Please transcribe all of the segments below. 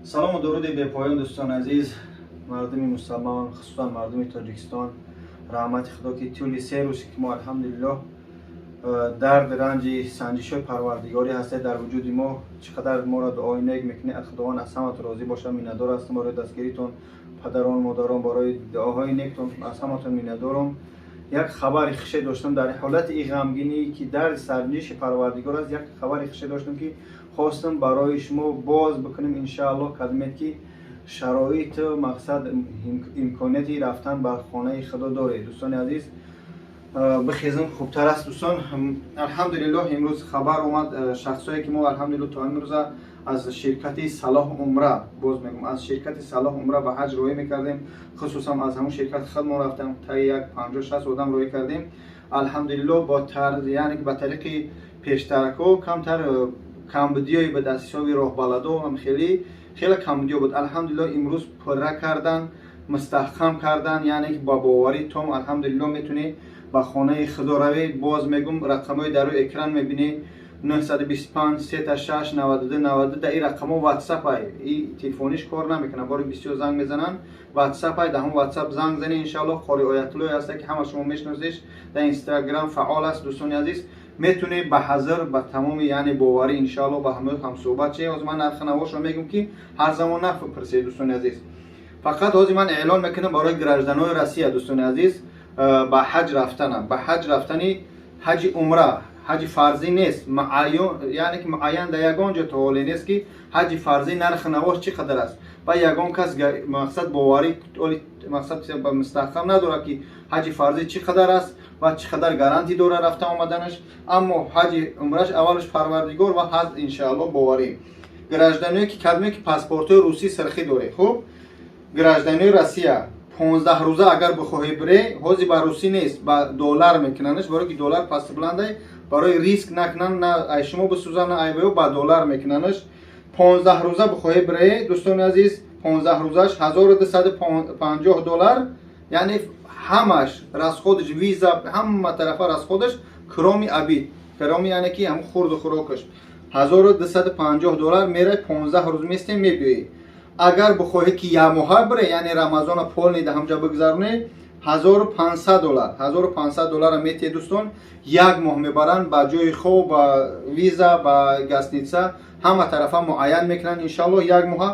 Салому дуруди бепоён, дӯстони азиз, мардуми мусалмон, хусусан мардуми Тоҷикистон. Раҳмати Худо, ки тӯли 3 рӯз ки мо, алҳамдулиллоҳ, дард, ранҷи санҷишҳои Парвардигорӣ ҳастед дар вуҷуди мо, чӣ қадар моро дуои нек мекунед. Худованд аз ҳаматон розӣ бошад. Миннатдор ҳастам барои дастгиритон, падарон, модарон, барои дуоҳои нектон, аз ҳаматон миннатдорам. Як хабари хуше доштам дар ҳолати и ғамгинӣ, ки дарди санҷиши Парвардигор аст. Як хабари хуше доштам, ки хостам барои шумо боз бикунем, иншааллоҳ. Кадмед ки шароиту мақсад, имконияти рафтан бар хонаи Худо доред, дӯстони азиз, бихезм хубтар аст. Дӯстон, алҳамдулиллоҳ, имрӯз хабар омад. Шахсое ки мо, алҳамдулиллоҳ, то имрӯза аз ширкати Салоҳ Умра, боз мегӯм, аз ширкати Салоҳ Умра ба ҳаҷ роҳӣ мекардем, хусусан аз ҳамун ширкати худмон рафтем, таи як 50-60 одам роҳӣ кардем. Алҳамдулиллоҳ, бо яъне ба тариқи пештарако камтар камбудиёи ба даст ҳисоби роҳбаладо ҳам хеле хеле камбудиё буд. Алҳамдулиллоҳ, имрӯз пурра кардан, мустаҳкам кардан, яъне ки ба боварӣ том, алҳамдулиллоҳ, метавонӣ ба хонаи Худо равед. Боз мегӯм, рақамҳои дар рӯи экран мебинед: 925 36 92 92. Дар ин рақамҳо ватсап ай, и телефониш кор намекунад, бори бисёр занг мезананд. Ватсап ай, дар ҳамон ватсап занг занед, иншааллоҳ. Қори Оятуллоҳе ҳаста, ки ҳама шумо мешиносиш, дар Инстаграм фаъол аст. Дӯстони азиз, метавонед ба ҳазр, ба тамоми, яъне боварӣ, иншааллоҳ, ба ҳама ҳамсӯҳбат шед. Ҳозир ман нархи навошро мегӯм, ки ҳар замон напурсед, дӯстони азиз. Фақат ҳозир ман эълон мекунам барои гражданои Россия, дӯстони азиз, ба ҳаҷ рафтанам, ба ҳаҷ рафтани ҳаҷи умра. Ҳаҷи фарзӣ нест, яъне ки муайян дар ягон ҷо то ҳоле нест, ки ҳаҷи фарзӣ нархи навош чӣ қадар аст. Ва ягон кас мақсад боварӣ, мақсад мустаҳкам надорад, ки ҳаҷи фарзӣ чӣ қадар аст ва чӣ қадар гарантӣ дорад рафта омаданаш. Аммо ҳаҷи умраш аввалаш Парвардигор ва ҳаҷ, иншааллоҳ, боварӣ. Гражданое ки кадме ки паспортҳои русӣ сирхӣ доред, хуб, гражданои Россия, 15 рӯза агар бихоҳӣ бире, ҳозир ба русӣ нест, ба доллар мекунанаш, барое ки доллар пасту баландай, барои риск накунанд, на ай шумо бисӯзанд, на ай ба доллар мекунанаш. 15 рӯза бихоҳӣ бире, дӯстони азиз, 15 рӯзаш 1250 доллар, яъне ҳамаш расходаш, виза, ҳама тарафа расходаш, кроме обед, кроме, яъне ки ҳам хурду хӯрокаш, 1250 доллар мерай, 15 рӯз местем, мебиёӣ. Агар бихоҳӣ ки якмоҳа бире, яъне Рамазона полный да ҳамҷа бигзаронӣ, 1500 доллар, 1500 долларро метиҳед, дӯстон, як моҳ мебаранд, ба ҷои хоб, ба виза, ба гостиница, ҳама тарафа муайян мекунанд, иншаллоҳ. Як моҳа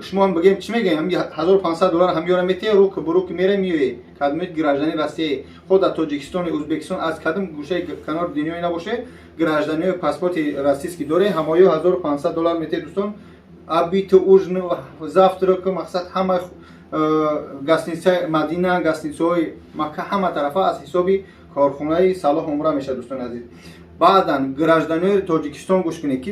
шумо ҳам бигем, чӣ мегӯем, 1500 доллар ҳам ёра метиҳе, рук ба рук мере, меоӣ. Кадмед гражданин Россия, худ дар Тоҷикистони, Ӯзбекистон, аз кадом гӯшаи канори дунёе набоше, гражданиои паспорти российский доре, ҳамоё 1500 доллар метиҳед, дӯстон. Обед, ужин, завтрак, мақсад ҳама гостиницаи Мадина, гостиницаҳои Макка, ҳама тарафа аз ҳисоби корхонаи Салоҳ Умра мешавад, дӯстони азиз. Баъдан гражданиои Тоҷикистон, гӯш кунед, ки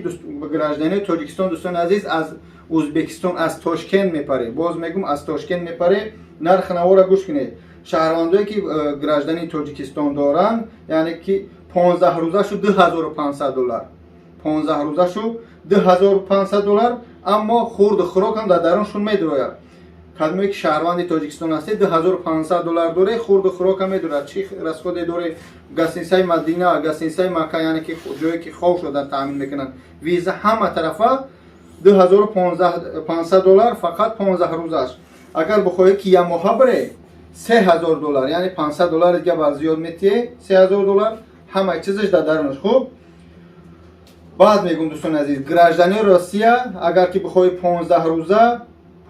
гражданиои Тоҷикистон, дӯстони азиз, аз Ӯзбекистон, аз Тошкент мепаре, боз мегӯм, аз Тошкент мепаре. Нархи навора гӯш кунед. Шаҳрвандое ки граждании Тоҷикистон доранд, яъне ки 15 рӯзашу 2500 доллар, 15 рӯзашу 2500 доллар, аммо хурду хӯрок ҳам дар даруншон медурояд. Кадмое ки шаҳрванди Тоҷикистон ҳастед, 2500 доллар доре, хурду хӯрок ҳам медорад, чӣ расходе доре, гостиницаи Мадина, гостиницаи Макка, яъне ки ҷое ки хоб шуда таъмин мекунанд, виза, ҳама тарафа 2500 доллар, фақат 15 рӯзаш. Агар бихоҳед ки якмоҳа бире, 3000 доллар, яъне 500 доллар дига бар зиёд метиҳе, 3000 доллар, ҳамаи чизаш дар дарунаш. Хуб, баъд мегӯм, дӯстони азиз, гражданини Россия, агар ки бихоҳӣ 15 рӯза,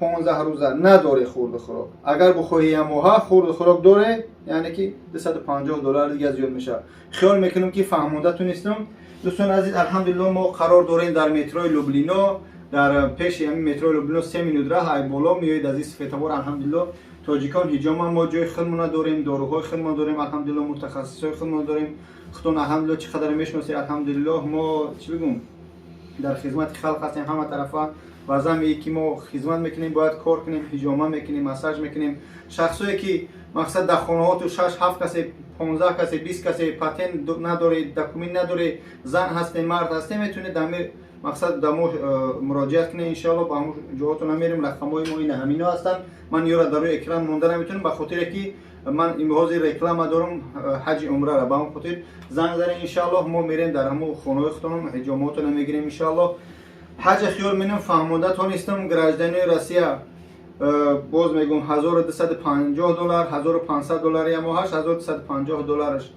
15 рӯза надоре хурду хӯрок. Агар бихоҳӣ якмоҳа, хурду хӯрок доре, яъне ки 250 доллар дига зиёд мешавад. Хиёл мекунам, ки фаҳмонда тунистам, дӯстони азиз. Алҳамдулилло, мо қарор дорем дар метрои Люблино, дар пеши ҳамин метрои Люблино, 3 минут раҳ, ай боло меоед аз ин светофор. Алҳамдулилло, тоҷикон ҳиҷома мо ҷои худмона дорем, доруҳои худмона дорем, алҳамдулилло, мутахассисҳои худмона дорем. Худтон, алҳамдулилло, чӣ қадар мешиносед. Алҳамдулиллоҳ, мо, чӣ бигӯм, дар хизмати халқ ҳастем ҳама тарафа. Ва заме ки мо хизмат мекунем, бояд кор кунем, ҳиҷома мекунем, массаж мекунем. Шахсое ки мақсад дар хонаҳоту шаш, ҳафт касе, 15 касе, 20 касе, патент надоред, документ надоред, зан ҳастем, мард ҳастем, метавонед дар мақсад да мо муроҷиат кунед. Иншоалло, ба ҳамон ҷоҳотона мерем. Рақамҳои мо ина ҳамино ҳастанд. Ман ёра дар рӯи экран монда наметавонам, ба хотире ки ман имҳози реклама дорам ҳаҷи умрара. Ба ҳамон хотир занг занед, иншоаллоҳ, мо мерем дар ҳамон хонаҳои худтон, ҳиҷомаотона мегирем, иншоаллоҳ. Ҳаҷа хиёл менам фаҳмонда тонистам. Гражданини Россия, боз мегӯм, 1250 доллар, 1500 доллар я моҳаш, 1250 доллараш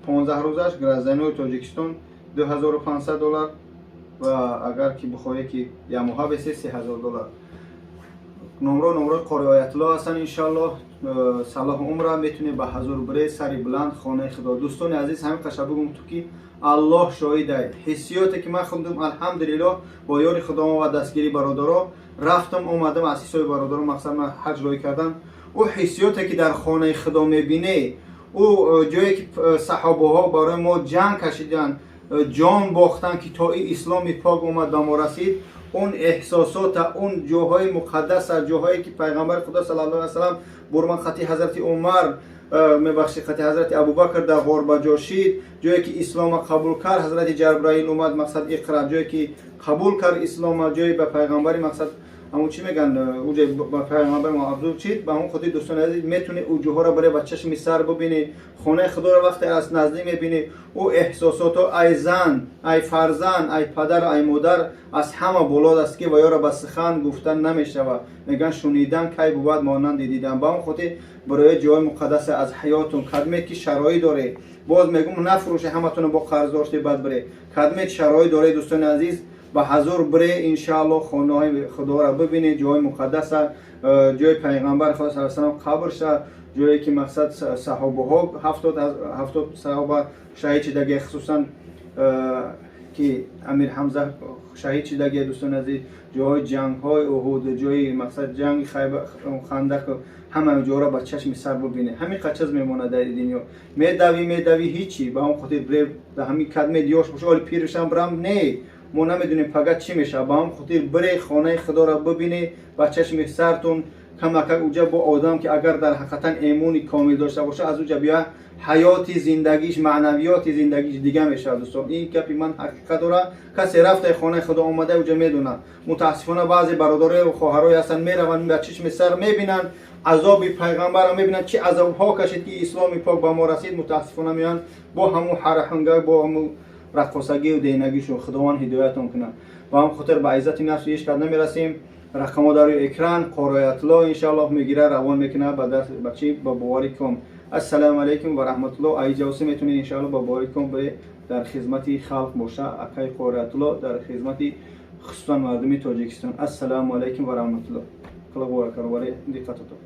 15 рӯзаш. Гражданинои Тоҷикистон 2500 доллар ва агар ки бихоҳе, ки ямоҳа бесе, 3000 доллар. Номро қори Оятулло ҳастанд. Иншаллоҳ, салоҳ умра метунед ба ҳазур бире, сари баланд, хонаи Худо. Дӯстони азиз, ҳамин қаша бигум ту, ки Аллоҳ шоҳидай, ҳиссиёте ки ман хондум, алҳамдулиллоҳ, бо ёри Худованд ва дастгирии бародаро рафтам, омадам, аз ҳисоби бародаро мақсад ман ҳаҷ рӯй кардам. Ӯ ҳиссиёте ки дар хонаи Худо мебинӣ, ӯ ҷое ки саҳобаҳо барои мо ҷанг кашиданд, ҷон бохтанд, ки то ин исломи пок омад, ба мо расид, он эҳсосота, он ҷоҳои муқаддаса, ҷоҳое ки пайғамбари Худо саллаллоҳу алайҳи васаллам бурман хати ҳазрати Умар, мебахшед, хати ҳазрати Абубакр дар ғор ба ҷо шид, ҷое ки ислома қабул кард, ҳазрати Ҷабраил омад, мақсад иқра, ҷое ки қабул кард ислома, ҷое ба пайғамбари мақсад ҳамун чӣ мегӯянд, уҷа ба пайғамбари абзул чид. Ба ҳамон хотир, дӯстони азиз, метавонӣ ӯ ҷоҳоро баре ба чашми сар бибинӣ. Хонаи Худоро вақте аз наздик мебинӣ, ӯ эҳсосото ай зан, ай фарзанд, ай падар, ай модар аз ҳама боло аст, ки ва ёро ба сухан гуфтан намешавад. Мегӯянд, шунидан кай бувад монанди дидан. Ба ҳамон хотир барои ҷои муқаддасе аз ҳаётун кадмед ки шароит доред, боз мегӯм, нафурӯше ҳаматонро бо қарз доште, бад бире. Кадмед шароит доред, дӯстони азиз, ба ҳазур бире, иншааллоҳ, хонаҳои Худоро бибинед, ҷои муқаддаса, ҷои пайғамбар Худо саллаллоҳу алайҳи васаллам қабрша, ҷое ки мақсад саҳобаҳо, 70 саҳоба шаҳид шидаги, хусусан ки Амир Ҳамза шаҳид шидаги. Дӯстони азиз, ҷоҳои ҷангҳои Уҳуд, ҷои мақсад ҷанги Хандақ, ҳама ҷоро ба чашми сар бибинед. Ҳамин қад чиз мемонад дар дунё. Медавӣ, медавӣ, ҳичи. Ба ҳамон хотир бире, ҳамин кадмед ёш боша, оли пиршам бирам, не, мо намедонем пага чӣ мешавад. Ба ҳамон хотир бире, хонаи Худоро бибинед ба чашми сартун. Камакак уҷа бо одам ки агар дар ҳақиқатан эмони комил дошта боша, аз уҷа бия, ҳаёти зиндагиш, маънавиёти зиндагиш дига мешавад. Дӯстон, ин гапи ман ҳақиқат дорад. Касе рафта, хонаи Худо омада, уҷа медонад. Мутаассифона, баъзе бародарою хоҳарое ҳастанд, мераванд, ба чишми сар мебинанд, азоби пайғамбарро мебинанд, чӣ азобҳо кашид, ки исломи пок ба мо расид. Мутаассифона, меоянд бо ҳамун ҳарҳанга, бо ҳамун раққосагию денагишон. Худованд ҳидоятон кунад. Ба ҳамн хотир ба иззати нафси ҳеҷ кас намерасем. Рақамҳо дар рӯи экран. Қороятулло иншааллоҳ мегира, равон мекунад ба даст, ба чӣ, ба бовари ком. Ассалому алайкум ва раҳматуллоҳ. Айҷавсӣ метавонед, иншааллоҳ, ба бовари ком бире. Дар хизмати халқ боша акаи Қороятулло, дар хизмати хусусан мардуми Тоҷикистон. Ассалому алайкум ва раҳматуллоҳ. Диққататон.